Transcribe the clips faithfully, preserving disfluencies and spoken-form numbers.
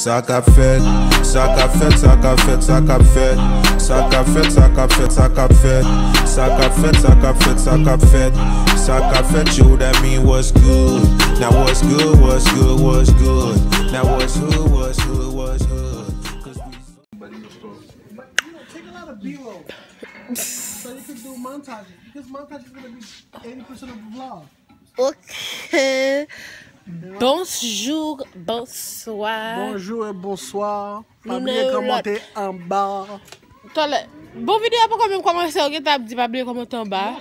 Sa k ap fèt, sa k ap fèt, sa k ap fèt, sa k ap fèt. Sa k ap fèt, sa k ap fèt, sa k ap fèt. Sa k ap fèt, sa k ap fèt, sa k ap fèt, sa k ap fèt. Yo, that mean what's good. Now what's good, what's good, what's good. Now what's hood, what's hood, what's hood. 'Cause we Take a lot of B-roll. So you can do montages, because montage is gonna be eighty percent of the vlog. Ok. Bonjou, bonswa. Bonjou e bonswa. Pa bliye kòmante anba. Talè. Bon, videyo a poko menm kòmanse, ou gentan ap di pa bliye kòmante anba.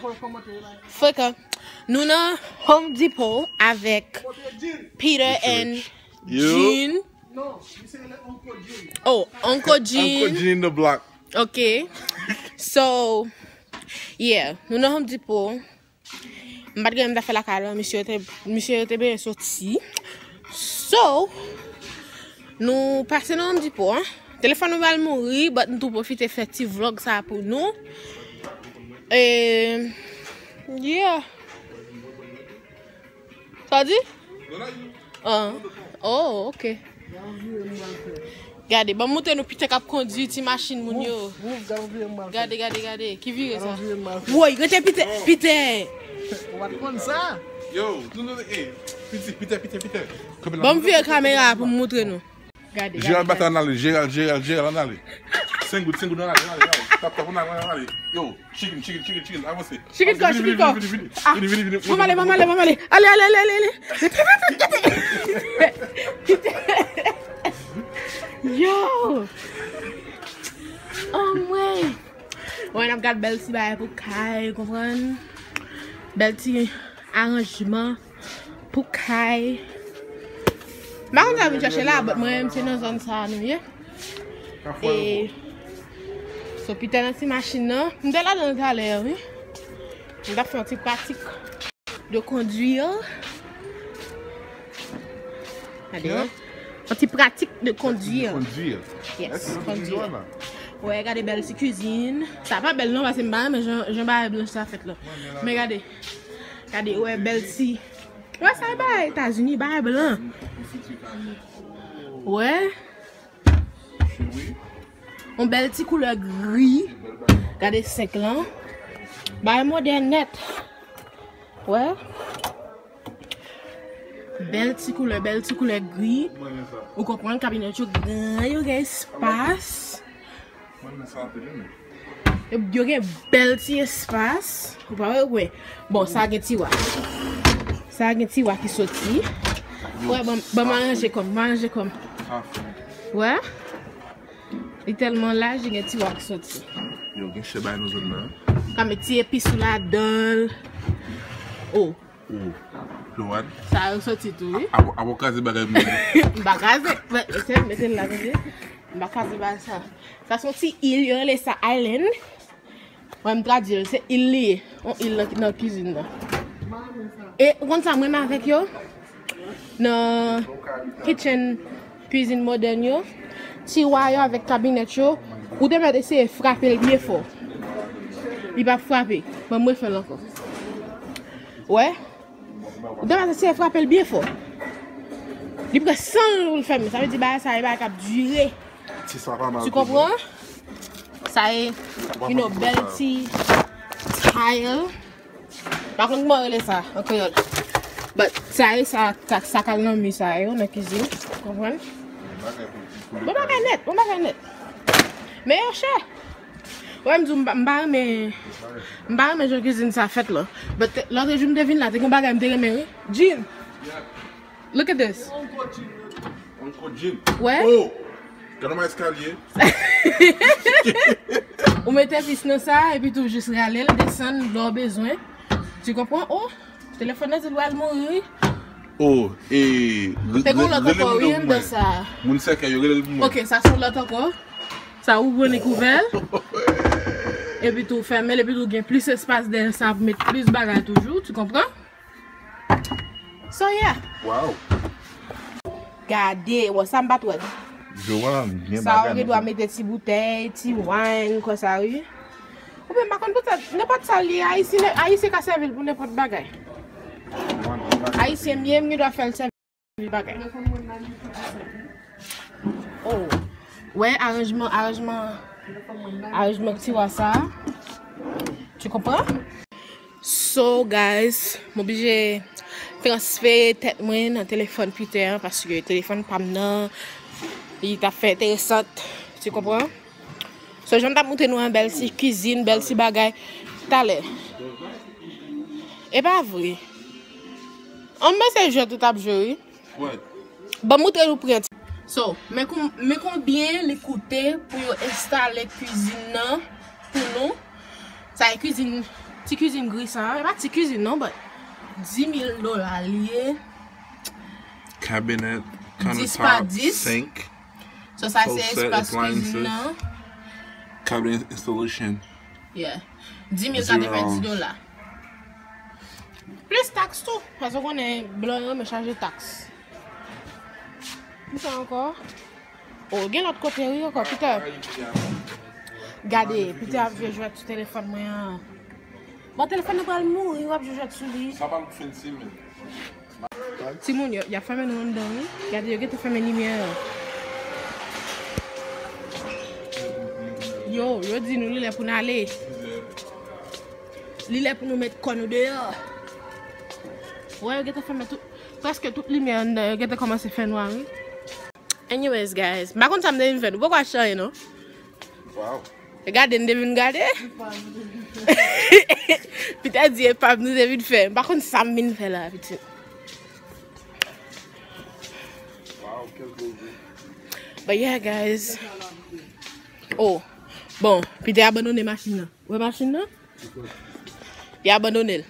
Frekan. Nou nan Home Depot avèk Peter and Jean. Oh, Uncle Jean. Uncle Jean the block. Ok. So, yeah, nou nan Home Depot. M pa t gen anyen m ta fè lakay la, misye yo te, misye yo te bezwen soti. So, nou pase nan Home Depot, hein. Telefòn nou pral mouri, but nou tou pwofite fè ti vlog sa pou nou. E, yeah. Sa w di? Ah. Oh, ok. Gade, ban m montre nou Peter k ap kondui ti machin moun yo. Gade, gade, gade. Ki vire sa? Woy, rete Peter, Peter. Ou pa t konn sa? Yo, nou, nou, eh, piti, Peter, Peter, Peter. Ban m vire kamera a pou m montre nou. Gade, Jeral, gade, gade. Ann ale, Jeral, Jeral, Jeral, ann ale. Senk goud, senk goud, ann ale, ann ale, ann ale. Tap, tap, ann ale, ann ale, ann ale. Yo, chicken, chicken, chicken, chicken, avanse. Chicken kò, chicken kò. Vini, vini, vini, vini. Ah, vini, vini, vini, vini, vini. Ban m ale, ban m ale, ban m ale. Ale, ale, ale, ale, ale. Yo. Anmwey. Wè, n ap gad bèl ti bagay pou kay, konprann? Bèl ti aranjman pou kay. M pa konn sa vin chache la, but mwen menm se nan zòn sa a nou ye. E, so Peter nan ti machin nan. M te ladan l talè, wi. M t ap fè yon ti pratik de conduire. Gade, hein? Yon ti pratik de conduire. Conduire. Yes, conduire. Wè, gade bèl ti kizin. Sa pa bèl non, paske m pa renmen jan, jan bagay blanch sa fèt la. Men gade. Gade, wè, bèl ti. Wè, sa e bagay Etazini, bagay blan. Wè. Yon bèl ti koulè gri. Gade senk lan. Bagay modèn nèt. Wè. Bèl ti koulè, bèl ti koulè gri. Ou konprann, kabinèt yo gran, yo gen espas. Yo, yo gen bèl ti espas. Ou pa wè, wè. Bon, sa gen tiwa. Sa gen tiwa ki soti. Wè, ban, ban m aranje kò m, ban m aranje kò m. Wè. Li tèlman laj, li gen tiwa ki soti. Yo, gen chè bay nan zòn nan. Ka met ti epis ou ladan l. Oh. Oh. Joanne. Sa yo soti tou, wi. A, a, a, kraze bagay mwen. M pa kraze. Mete, mete l la, tande. M pa kraze bagay sa. Sa se yon ti il, yo rele sa island. Mwen, m tradui l, se il li ye. Yon il nan, nan kizin nan. E, ou konn sa mwen menm avèk yo? Nan kitchen, kizin modèn yo, tiwa yo avèk kabinèt yo, ou te mèt eseye frape l byen fò. Li p ap frape. Ban m refè l ankò. Wè? Ou te mèt eseye frape l byen fò. Li pran san l pou l fèmen. Sa vle di bagay sa, e bagay k ap dire. Tu comprends? Sa e, you know, bèl ti tile. Pa konn kòman yo rele sa an kreyòl. But sa e sa, sa, sa k al nan mi sa yo, nan kizin. Konprann? Bon bagay nèt, bon bagay nèt. Men yo chè. Wè, m di w, m pa, m pa renmen, m pa renmen jan kizin sa fèt la. But te, lòt jou m te vin la, te gen bagay m te renmen, wi. Jean! Look at this. Uncle Jim. Wè? Oh! Gade yon eskalye. Ou mete vis nan sa, epi tou jis rale l, desann, lè w bezwen. Tu comprends? Oh! Telefòn nan di l pral mouri, wi. Oh, e, re-, te gon lòt ankò, wi, anndan sa. Moun sèkèy yo, rele l pou mwen. Ok, sa se yon lòt ankò. Sa ou pran li kouvè l. Epi tou fèmen l, epi tou gen plis espas dèyè sa pou met plis bagay toujou, tu comprends? So, yeah. Wow. Gade, wè, sa m pa t wè. Joanne, gen bagay. Sa ou gen dwa mete ti boutèy, ti wine, konsa, wi. Oubyen, m pa konn poutèt, nenpòt sa l ye, Ayisyen, Ayisyen ka sèvi l pou nenpòt bagay. Ayisyen m ye, m gen dwa fè l sèvi bagay. Oh. Wè aranjman, aranjman, aranjman tiwa sa. Tu comprends? So, guys, m oblije transfere tèt mwen nan telefòn Peter an, paske telefòn pa m nan, li t ap fè enteresan, tu comprends? So, jan m t ap montre nou an, bèl ti kizin, bèl ti bagay. Talè. E pa vre. An, m panse jwèt ou t ap jwe, wi. Bon, moutre nou prè. So, men kon-, men konbyen li koute pou yo enstale kizin nan pou nou. Sa e kizin, ti kizin gri sa, e pa ti kizin non, but dis mil dola li ye. Cabinet, dis pa countertop, dis. Sink. So, sa se espas kizin nan. Cabinet installation. Yeah. Dis mil katrevenndis dola. Plis taks tou. Paske w konnen blan yo renmen chaje taks. Kisa ankò? Oh, gen lòt kote wi ankò. Peter. Gade, Peter ap jwe jwèt sou telefòn mwen an. Bon, telefòn nan pral mouri, w ap jwe jwèt sou li. Sa pa m fin simen. Timoun, yo, y ap fèmen nou anndan, wi. Gade, yo gentan fèmen limyè an. Yo, yo di nou li lè pou n ale. Li lè pou nou met kò nou deyò. Wè, yo gentan fèmen tout, prèske tout limyè anndan, yo gentan kòmanse fè nwa, wi. Anyways, guys, m pa konn sa m te vin fè. Nou poko achte anyen, non? Wow. Gade, n te vin gade. Peter di, e pa m nou te vin fè. M pa konn sa m vin fè la, pitit. But yeah, guys. Oh. Bon, Peter abandone machin nan. Wè machin nan? Li abandone l.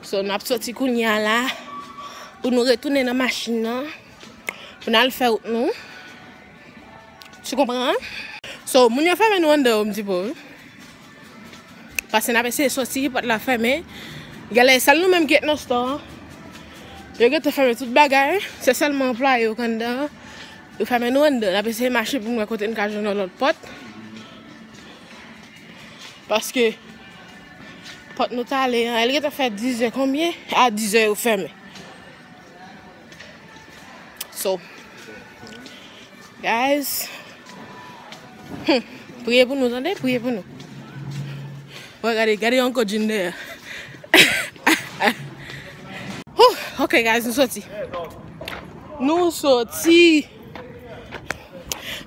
So, n ap soti kounye a la pou nou retounen nan machin nan, pou n al fè wout nou. Tu comprends? So, moun yo fèmen nou anndan Home Depot, wi. Paske n ap eseye soti, pòt la fèmen. Genlè sèl nou menm ki ret nan store an. Yo gentan fèmen tout bagay. Se sèlman anplwaye yo k anndan. Yo fèmen nou anndan. N ap eseye mache pou n wè kote n ka jwenn yon lòt pòt. Paske pòt nou t ale an, li gentan fè dizè konbyen? A dizè yo fèmen. So, guys, hmm, priye pou nou, tande, priye pou nou. Wè, gade, gade Uncle Jin dèyè. Huh, ok, guys, nou soti. Nou soti.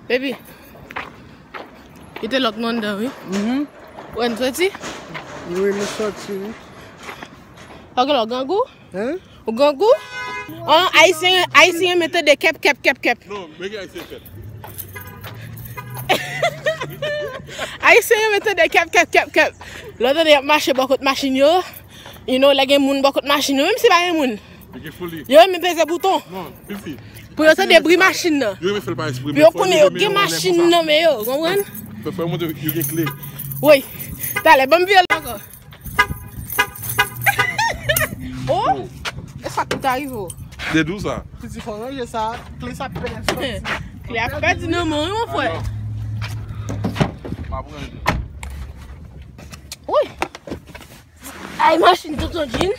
Baby, li te lòk nou anndan, wi. Mhm. Wè, nou soti? Wi, nou soti, wi. Ok, lòk grangou? Hein? Ou grangou? An, Ayisyen, Ayisyen renmen tande kèp, kèp, kèp, kèp. Non, men gen Ayisyen kèp. Ayisyen renmen tande kèp, kèp, kèp, kèp. Lè w tande y ap mache bò kot machin yo, you know, lè gen moun bò kot machin yo, menm si pa gen moun. Yo gen foli. Yo renmen peze bouton. Non, pitit. Pou yo tande bri machin nan. Yo renmen fè l pa eksprè. Pou yo konnen yo gen machin nan men yo, konprann? Fè, fè yo montre yo gen kle. Wi. Talè, ban m vye l ankò. Oh! E sa k pou ta rive w? De dou sa? Piti fò ranje sa, kle sa pèdi soti. Kle a pèdi nan men w, wi, mon frè. Alò, m ap ranje. Wi! Ay, machin Tonton Jin.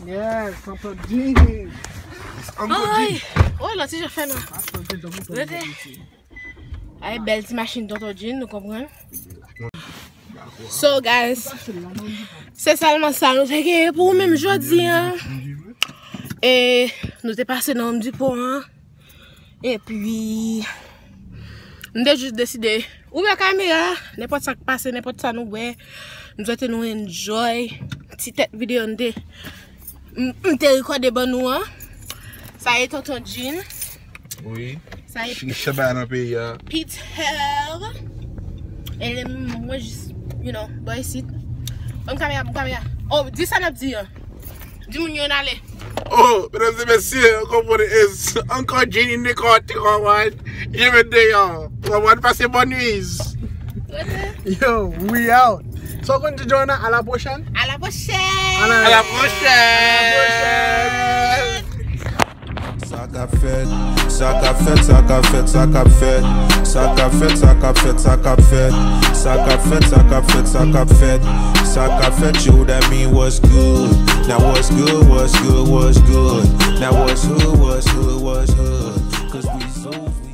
Yes, Tonton Jin. Ay! Oy, lòt ti jan fè nan. Rete. Ay, bèl ti machin Tonton Jin, nou konprann. So, guys, se sèlman sa nou te genyen pou ou menm jodi a. E nou te pase nan Home Depot an. Epi, m te jis deside ouvè kamera, nenpòt sa k pase, nenpòt sa nou wè. M swete nou enjoy ti tèt videyo m te, m, m te rekòde ban nou an. Sa e Tonton Jin. Wi. Sa e Peter. Peter. E mwen jis, you know, bò isit. Ban m kamera, ban m kamera. Oh, di sa n ap di an. Di moun yo n ale. Oh, mesdames et messieurs, vous comprenez, it's Uncle Jin in the car, you know what? Jimmy Deyon, you know what? Passez bonne nuit. Yo, we out. So, konn di Joanna, à la prochaine. À la prochaine. À la prochaine. À la prochaine. Sa k ap fèt, sa k ap fèt, sa k ap fèt, sa k ap fèt. Sa k ap fèt, sa k ap fèt, sa k ap fèt. Sa k ap fèt, sa k ap fèt, sa k ap fèt. Sa k ap fèt, yo, that mean what's good. Now what's good, what's good, what's good. Now what's hood, what's hood, what's hood. 'Cause we zo, we